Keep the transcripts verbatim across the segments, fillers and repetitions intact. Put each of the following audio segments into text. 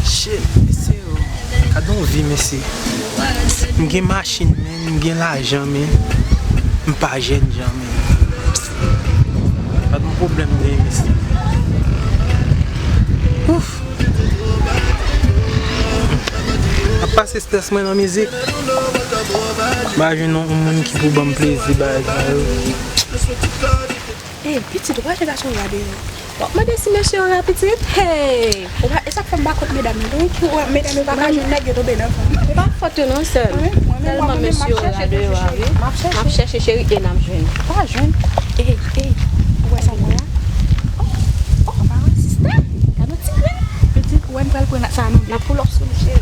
Shit, mesye yo. Gad yon vi, mesye. M gen machin, men, m gen lajan, men. M pa jèn jan, men. Gad yon pwoblèm m genyen, mesye. Ouf. M ap pase strès mwen nan mizik. M pa jwenn yon moun ki pou ban m plezi, bagay sa yo. Ey, pitit, ou pa wè gason yo la deyò? W ap mande si mesye yo la, pitit? Hey! Ou pa, e sa k fè m pa kont medam yo. Donk, ou wè, medam yo pa ka jwenn nèg, yo tonbe nan fanm. Se pa fòt yo non, sè m. Tèlman mesye yo la deyò a, wi. M ap chèche, cheri, e n ap jwenn. Ou pa jwenn? Ey, ey, ou wè sa m wè a? Oh, oh, pa wè, sista? Gade yon ti grenn. Pitit, ou wè m pral pran sa nou. N ap pull up sou li, cheri.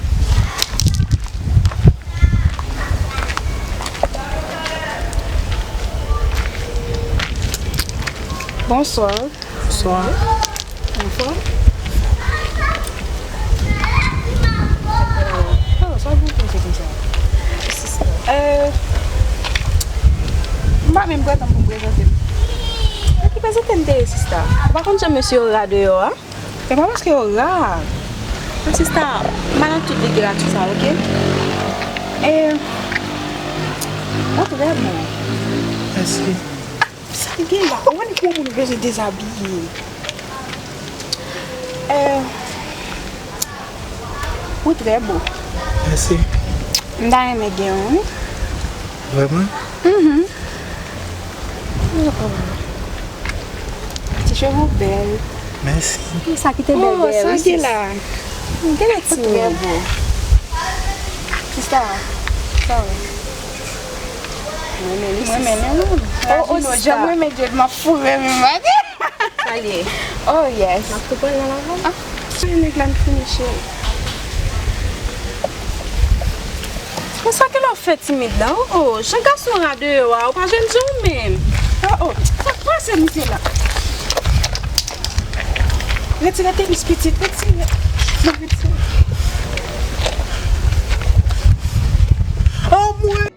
Bonswa. Bonswa. Anfòm? Oh, sa w vin poze konsa? Euh, m pa menm pran tan pou m prezante m. Nan ki prezante m te ye, sista? Ou pa konn jan mesye yo ra deyò a? Se pa paske yo ra. Sista, m pa nan tout literati sa, oke? E, ou trè bon. Mèsi. Sa l gen la? Ou wè nèg yon moun bezwen dezabiye. E, ou trè bo. Mèsi. M ta renmen gen yon, wi. Vrèman? Mhm. Oh, oh. Ti cheve w bèl. Mèsi. Ki sa ki te bèl? Oh, sa gen la? Gen de ti trè bo. Sista, sa w? Mwen renmen li. Mwen renmen li, wi. Oh, oh, sista. Jan mwen renmen Jade, m ap fou renmen maten. Sa l ye? Oh, yes. M ap tou pran nan lavan. Ah, nèg la m fini, cheri. Konsa ke lè w fè timid la, oh, oh, jan gason ra deyò a, ou pa jwenn jan w menm. Oh, oh, sa k pase misye la? Retire tenis pitit, retire. Bon, retire. Oh, mwen.